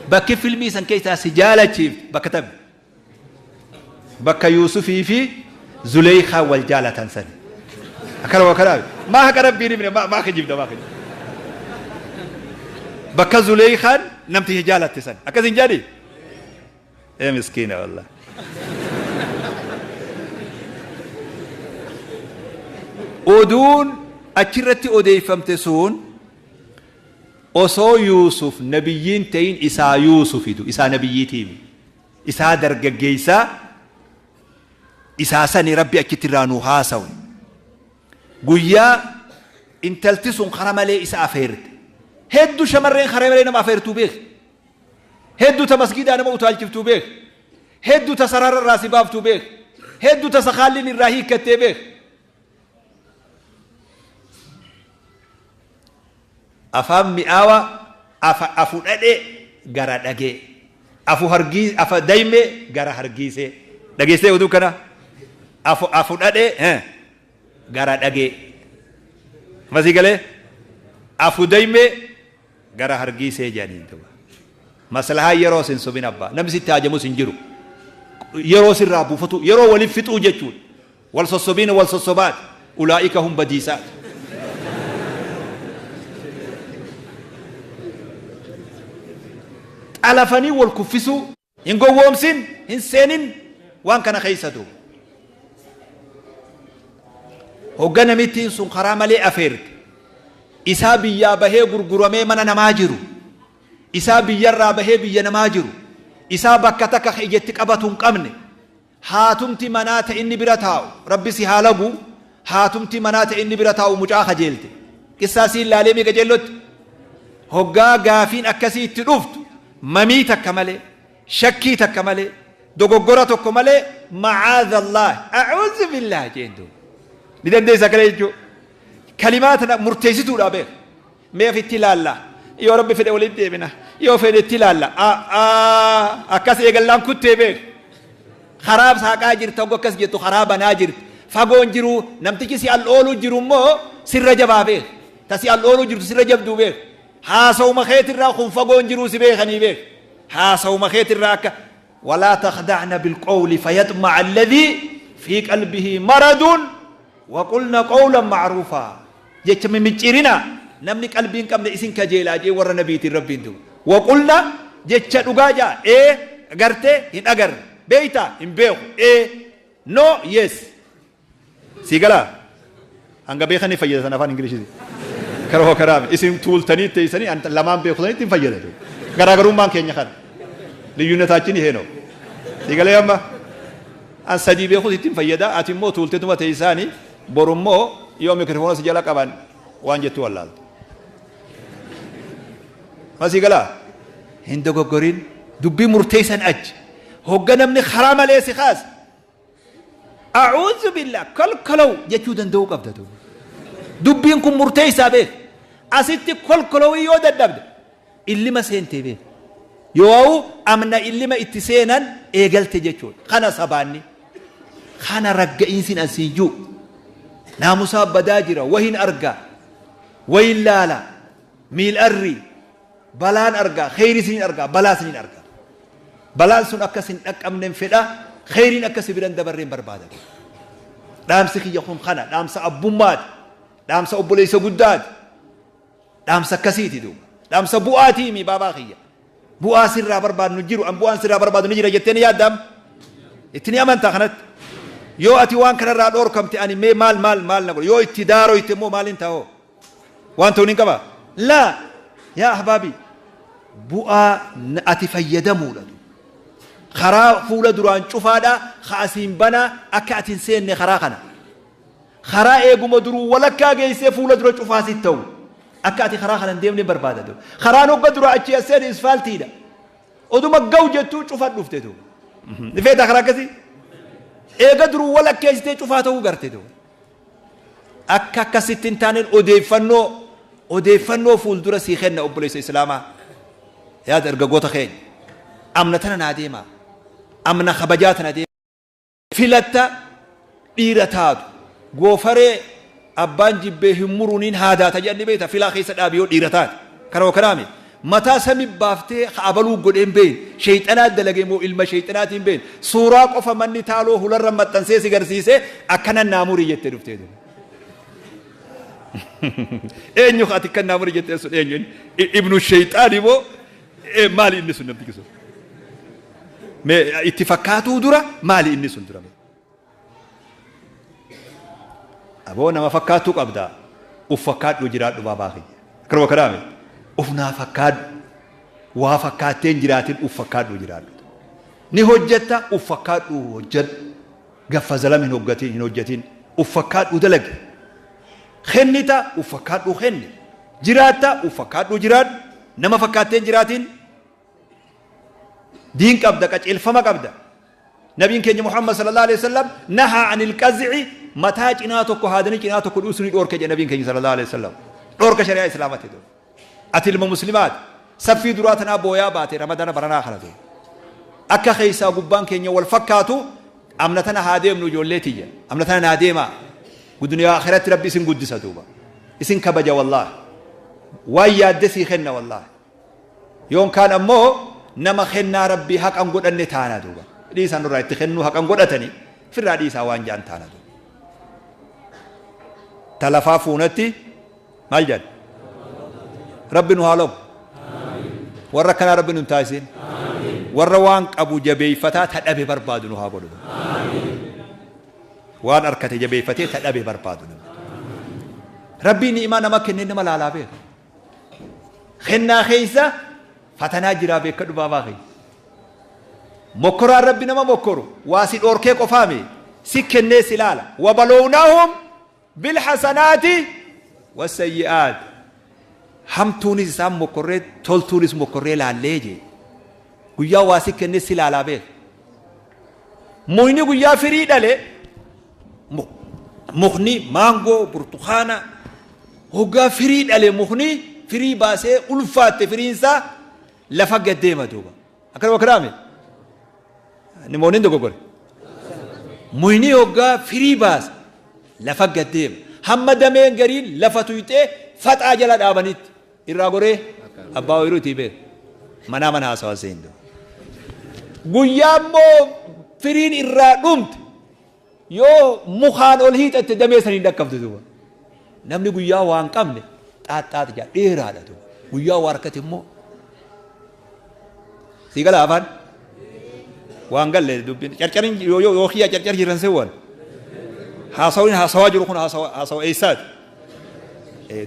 Bakki filmii san keessaa si jaalachiifte bakka tami? Bakka Yuusufii fi Zuleykaa wal jaalatan sani. Akkana waa kanaa maa haqa Rabbiin himne maa kijibda maa kijibda. Bakka Zuleykaan namticha jaalatte san. Akkas hin jedhi? Ee miskiina wallah. Oduun achirratti odeeffamte sun osoo Yuusuf nabiyyiin ta'in isaa Yuusufitu isaa nabiyyiitiimi. Isaa dargaggeessaa isaa sani Rabbi achitti irraa nuu haasawe. Guyyaa intalti sun kara malee isa afeerte. Heddu shamarreen kara malee nama afeertuu beeki. Heddu ta masgiidaa nama utaalchiftuu beeki. Heddu ta sarara irraa si baaftuu beeki. Heddu ta sakaalliin irraa hiikkattee beeki. Afaan mi'aawaa afa afu dhadhee gara dhagee. Afu hargii afa daymee gara hargiisee. Dhageessee oduu kana? Afu afu dhadhee gara dhagee. Masii galee? Afu daymee gara hargiisee jedhaniin duuba. Maslahaan yeroo sin sobin abbaa. Namni sitti haajamus hin jiru. Yeroo sirraa buufatu yeroo waliif fixuu jechuudha. Wal sossobiin wal sossobaati. Ulaa'ika hum badiisaati. Xalafanii wal kuffisuu. Hin gowwoomsin, hin seenin waan kana keessa duuba. Hogga namittiin sun karaa malee afeerte. Isaa biyyaa bahee gurguramee mana namaa jiru. Isaa biyyarraa bahee biyya namaa jiru. Isaa bakka takka ka ija itti qabatu hin qabne. Haatumti manaa ta inni bira taa'u, Rabbi si haa lagu, haatumti manaa ta inni bira taa'u mucaa kajeelte. Qissaa siin laalee mee qaceellotti? Hoggaa gaafiin akkasii itti dhuftu mamii takka malee, shakkii takka malee, dogoggora tokko malee ma'aadhallaah, a'uuzu billaah jeen duuba. Ni dandeessa akkana jechuu. Kalimaa tana murteessituudha beek. Mee ofitti ilaalla. Yoo Rabbi fedhe walitti deebina. Yoo fedhe itti ilaalla. A'aa akkas eegallaan kuttee beek. Karaa saaqaa jirta oguu akkas jettu karaa banaa jirti. Fagoon jiru namtichi si al ooluu jiru immoo sirra jabaa beek. Ta si al ooluu jirtu sirra jabduu beek. Haasawuma keetirraa kun fagoon jiruu si beekanii beek. Haasawuma keetirraa akka walaa takhda'na bilqawli fayaxma'a alladhii fi qalbihi maradun Waqulna qawlan ma'ruufaa, jecha mimicciirinaa, namni qalbii hin qabne isin kajeelaa jee warra nabiitiin Rabbiin duuba. Waqulna, jecha dhugaa ja'a, ee, agartee, hin agarre, beeytaa, hin beeku, ee, no, yes. Sii galaa? Hanga beekan ni fayyadatan afaan Ingilishiti. Karoo karaami. Isin tuultanii teessanii an lamaan beeku sanitti hin fayyadatu. Garaagarummaan keenya kana. Liyyunnataachin iheenoo. Sii galee amma? An sadii beekus ittin fayyada ati immoo tuultetuma teeysaani boru immoo yoo mikrifoona si jala qaban waan jettu wallaalta. Ma sii galaa? Hin dogoggorin dubbii murteeysan achi. Hogga namni karaa malee si kaase a'uuzu billah kolkolow jechuu danda'uu qabda duuba. Dubbiin kun murteeysaa beek. Asitti kolkolowii yoo dadhabde illima seentee beek. Yoo'u amna illima itti seenan eegalte jechuudha. Kana sabaanni. Kana ragga'iinsin an siin ji'u. Naamusaa badaa jira. Wahin argaa. Wayin laala. Miil arrii. Balaan argaa. Kheyri sinin argaa. Balaa sinin argaa. Balaan sun akka sin dhaqqabnen fedha. Kheyriin akka si biran dabarreen barbaada. Dhaamsi kiyya kun kana. Dhaamsa abbummaati. Dhaamsa obboleessa guddaati. Dhaamsa akkasiiti duuba. Dhaamsa bu'aatii mi baabaa kiyya. Bu'aa sirraa barbaadnu jiru an bu'aan sirraa barbaadu ni jira jettee ni yaadda amma? Itti ni amantaa kanatti? Yoo ati waan kanarraa dhoorkamte ani mee maal maal maal na godha? Yoo itti daaroyte immoo maaliin ta'oo? Waan ta'uun hin qabaa? Laa yaa ahbaabii bu'aa ati fayyadamuudha. Karaa fuula duraan cufaadha ka asiin banaa akka ati hin seenne karaa kana. Karaa eeguma duruu walakkaa geessee fuula dura cufaa sitti ta'u. Akka ati karaa kana hin deemne barbaada ture. Karaan hogga dura achii as seene isfaaltiidha. Oduma gahu jettuu cufa dhufte tu. Ni feetaa karaa akkasii? Eega duruu walakkeessitee cufaa ta'uu garte tu. Akka akkasitti hin taaneen odeeffannoo odeeffannoo fuuldura sii kenna obboleessa Islaamaa. Yaa dargaggoota keenya. Amna tana naa deemaa. Amna kabajaa tana deemaa. Filatta dhiira taatu goofaree abbaan jibbee hin muruniin haadaata jedhan ni beekta filaa keessa dhaabi yoo dhiira taate kana kanaami Mataa sami baaftee ka abaluu godhee hin beeyne. Sheeyxanaa dalage moo ilma sheeyxanaatii hin beeyne. Suuraa qofa manni taaloo hularra maxxansee si garsiisee akkana naa muri jettee dhuftee duuba. Eenyu ka ati kan naa muri jettee sun eenyu inni? Ibnu sheeyxaani moo maali inni sun namtichi sun? Mee itti fakkaatuu dura maali inni sun dura mee? Aboo nama fakkaattuu qabda. Uf fakkaadhuu jiraadhu baabaa kiyya. Akkanuma kanaame. Uf naa fakkaadhu. Waa fakkaattee hin jiraatin uf fakkaadhuu jiraadhu. Ni hojjetta uf fakkaadhuu hojjedhu. Gaffa zalam hin hoggatin hin hojjetin. Uf fakkaadhuu dalagi. Kennita uf fakkaadhuu kenni. Jiraatta uf fakkaadhuu jiraadhu. Nama fakkaattee hin jiraatin. Diin qabda qaceelfama qabda. Nabiin keenya Muhammad sallallahu alaihi wasallam nahaa anil qaz'i mataa cinaa tokko haadanii cinaa tokko dhiisuu ni dhoorke jedhe nabiin keenya sallallahu alaihi wasallam. Dhoorka shari'aa islaamati duuba. Ati ilma muslimaati. Saffii duraa tanaa booyaa baate ramadana baranaa kana duuba. Akka keessaa gubbaan keenya wal fakkaatu amna tana haa deemnu ijoollee tiyya. Amna tana naa deemaa. Duniyaa akhiratti rabbi isin guddisa duuba. Isin kabaja wallaahi. Waan yaadde sii kenna wallaahi. Yoon kaan ammoo nama kennaa Rabbii haqa hin godhanne taana duuba. Dhiisaa nurraa itti kennuu haqa hin godhatani firraa dhiisaa waan ja'an taana duuba. Ta lafaa fuunatti maal jedhan? Rabbi nu haa logu. Warra akkanaa Rabbi nu hin taasisin. Warra waan qabu jabeeyfataa ta dhabe barbaadu nu haa godhu. Waan arkate jabeeyfatee ta dhabe barbaadu namni. Rabbiin ni'imaa nama kennee nama laalaa beeka. Kennaa keessa fatanaa jiraa beekadhu baabaa kiyya. Mokkoraan Rabbi nama mokkoru waa si dhoorkee qofaami si kennee si laala. Wabalownaahum bilhasanaati wasayyi'aat. Hamtuunis isaan mokkorree toltuunis mokkorree laallee jee. Guyyaa waa si kennee si laalaa beeka. Mukni guyyaa firii dhale mukni maangoo burtukaana hoggaa firii dhale mukni firii baasee ulfaatte firiinsaa lafa gad deema duuba. Akkanuma kanaame nimoonni hin dogoggore. Mukni hoggaa firii baase lafa gad deema. Hamma dameen gariin lafa tuyxee faxaa jala dhaabanitti. Irraa goree abbaa ooyiruu itti beeka. Manaa mana haasawaa seentu. Guyyaa immoo firiin irraa dhumte yoo mukaan ol hiixatte damee saniin dhaqqabdu duuba. Namni guyyaa waan qabne xaaxxaax jaa dheeraadha duuba. Guyyaa waa harkate immoo sii gala afaan waan galle dubbiin carcarin yoo yoo kiyyaa carcar jiran sewwan haasawin haasawaa jiru kun haasawa haasawa eessaati.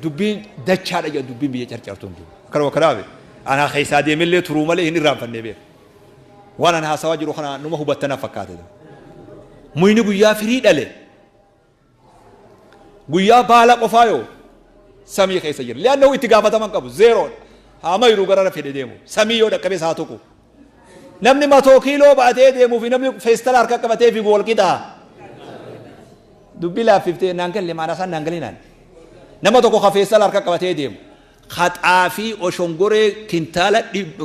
Dubbiin dachaadha jedhan dubbiin biyya carcartuun duuba. Akkanuma kanaaf anaa keessaa deemellee turuu malee hin irraanfannee beeka. Waan an haasawaa jiru kana numa hubattanaaf fakkaate. Muyni guyyaa firii dhale guyyaa baala qofaa yoo samii keessa jira. Li'annahu itti gaafataman qabu zeeroodha. Haa mayruu gara fedhe deemu. Samii yoo dhaqqabees haa tuqu. Namni matoo kiiloo baatee deemuu fi namni feestala harka qabatee fiigu wal qixaa. Dubbii laaffiftee naan galle maanaa isaan naan galinaan. Nama tokko ka feestala harka qabatee deemu. Ka xaafii oshongoree kintaala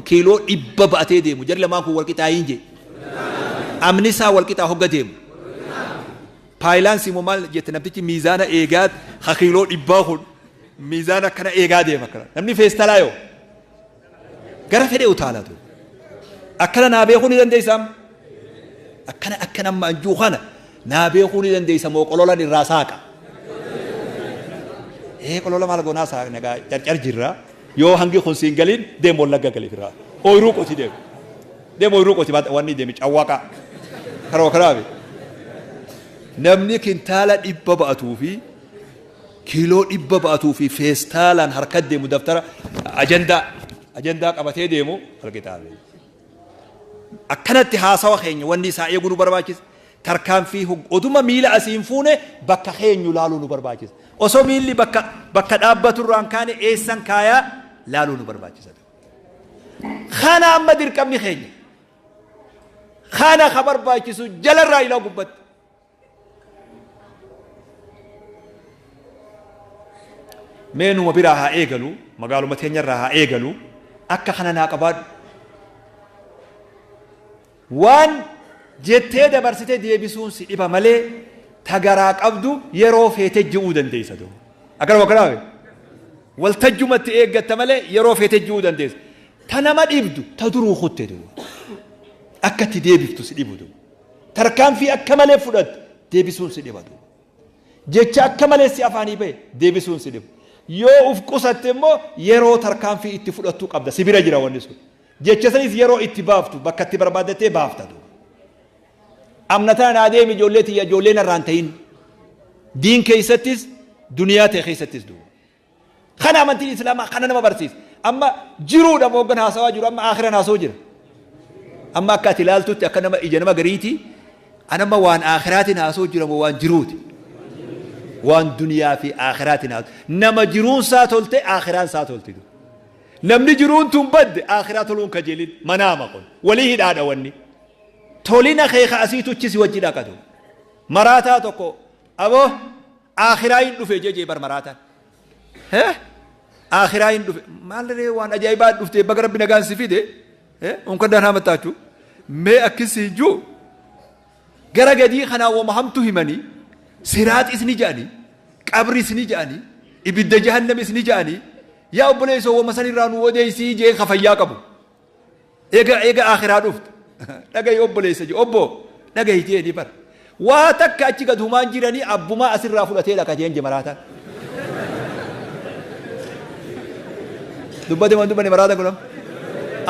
kiiloo 100 baatee deemu. Jarri lamaan kun wal qixaayiin jee. Amni isaa wal qixaa hogga deemu. Paayilaansii moo maal jette namtichi miizaana eegaa ka kiiloo dhibbaa kun miizaana akkana eegaa deema akkana. Namni feestalaa yoo. Gara fedhe utaala tu. Akkana naa beekuu ni dandeessa amma? Akkana akkana amma anjuu kana naa beekuu ni dandeessa moo qololan irraa saaqa? Ee qolola maal goonaa saaqna gaa carcar jirra. Yoo hangi kun siin galiin deem wallagga gali firaa. Ooyiruu qoti deem. Deem ooyiruu qoti wanni deemi cawwaqaa. Karoo kanaafi. Namni kintaala 100 ba'atuu fi kiiloo 100 ba'atuu fi feestaalaan harka deemu daftara ajandaa ajandaa qabatee deemu walqixaabe. Akkanatti haasawa keenya wanni isaa eeguu nu barbaachisa. Tarkaanfii oduma miila asii hin fuune bakka keenyu laaluu nu barbaachisa. Osoo miilli bakka bakka dhaabbatu irraan kaane eessan kaayaa laaluu nu barbaachisa. Kana amma dirqamni keenya. Kana ka barbaachisu jalarraa ilaa gubbatti. Mee numa biraa haa eegalu, magaaluma teenyarraa haa eegalu, akka kana naa qabaadhu. Waan jettee dabarsite deebisuun si dhiba malee ta garaa qabdu yeroo feete ji'uu dandeessa. Akkanuma kanaaf waltajjumatti eeggatta malee yeroo feete ji'uu dandeessa. Ta nama dhibdu ta duruu kutte duuba. Akka itti deebiftu si dhibu duuba. Tarkaanfii akka malee fudhatte deebisuun si dhiba duuba. Jecha akka malee si afaanii bahe deebisuun si dhiba. Yoo uf qusatte immoo yeroo tarkaanfii itti fudhattu qabda. Si bira jira wanni sun. Jecha sanis yeroo itti baaftu bakka itti barbaaddattee baafta duuba. Amna tana naa deemi ijoollee tiyya ijoollee narraa hin ta'in. Diin keessattis duniyaa ta'e keessattis duuba. Kana amantiin Islaamaa kana nama barsiisa. Amma jiruudha mooggan haasawaa jiru amma akhiran haasawaa jira. Amma akka ati ilaaltutti akka nama ija nama gariiti anamma waan akhiraatiin haasawaa jira moo waan jiruuti. Waan duniyaa fi akhiraatiin haasawaa. Nama jiruun isaa tolte akhiraan isaa tolti. Namni jiruun tun badde akhiraa toluun kajeelin manaama kun walii hidhaadha wanni. Tolina kee ka asiitu achi si wajji dhaqatu. Maraataa tokko aboo Aakhiraa hin dhufe jee bar maraataan. Hee? Aakhiraa hin dhufe. Maal ree waan ajaa'ibaa dhufte baga rabbi nagaan si fide. Hee? Unkadaan haa mattaachu. Mee akkasii juu. Gara gadii kanaa wama hamtu himanii. Siraaxis ni ja'anii. Qabris ni ja'anii. Ibidda jahannamis ni ja'anii. Yaa obboleessoo wama sanirraa nu odeessii jee ka fayyaa qabu. Eega eega aakhiraa dhufte. Dhagahi obboleessa jee obbo dhagahi jee ni bar. Waa takka achi gad humaan jiranii abbumaa asirraa fudhatee dhaqa jeen je maraataan. Dubbate man dubbanne maraatan kun amma.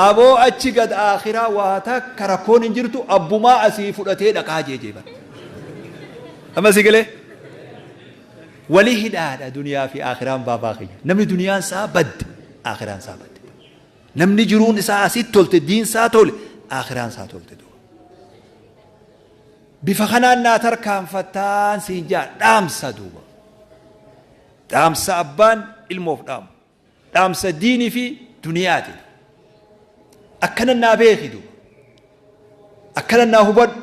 Aboo achi gad aakhiraa waa takka rakkoon hin jirtu abbumaa asii fudhatee dhaqaa jee jee bar. Amma si galee? Wali hidhaadha duniyaa fi aakhiraan baabaa kiyya. Namni duniyaan isaa badde aakhiraan isaa badde. Namni jiruun isaa asitti tolte, diin isaa tole, aakhiraan isaa tolte duuba. Bifa kanaan naa tarkaanfattaan siin jaa dhaamsa duuba. Dhaamsa abbaan ilmoof dhaamu. Dhaamsa diinii fi duniyaati. Akkana naa beeki duuba. Akkana naa hubadhu.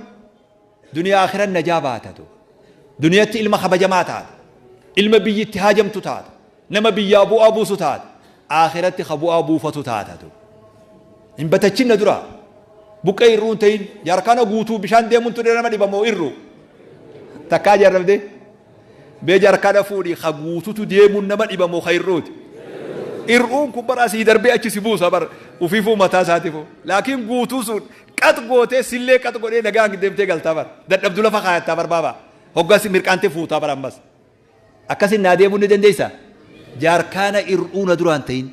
Duniyaa akhiran najaa baata duuba. Duniyatti ilma kabajamaa taata. Ilma biyyi itti haajamtu taata. Nama biyyaa bu'aa buusu taata. Akhiratti ka bu'aa buufatu taata duuba. Hin batachin na duraa. Buqqee irruu hin ta'in. Jaarkaana guutuu bishaan deemuun ture nama dhiba moo irruu. Takkaa jaarrabdee. Mee jaarkaana fuudhii ka guututu deemuun nama dhiba moo ka irruuti. Ir'uun kun bara asii darbee achi si buusa bara ufiifuu mataa isaatiifuu. Laakiin guutuu sun Qax gootee sillee qax godhee nagaan deemtee galtaa bar. Dadhabdu lafa kaayattaa bar baabaa. Hoggaa si mirqaantee fuutaa bar ammas. Akkasin naa deemuu ni dandeessaa? Jaarkaana ir'uu na duraan ta'in.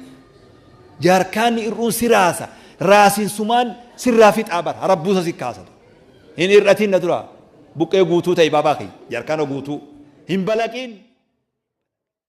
Jaarkaanni ir'uun si raasa. Raasinsumaan sirraa fixaa bar. Harabbuusa si kaasa. Hin ir'atin na duraa. Buqqee guutuu ta'i baabaa kiyya. Jaarkaana guutuu. Hin balaqiin.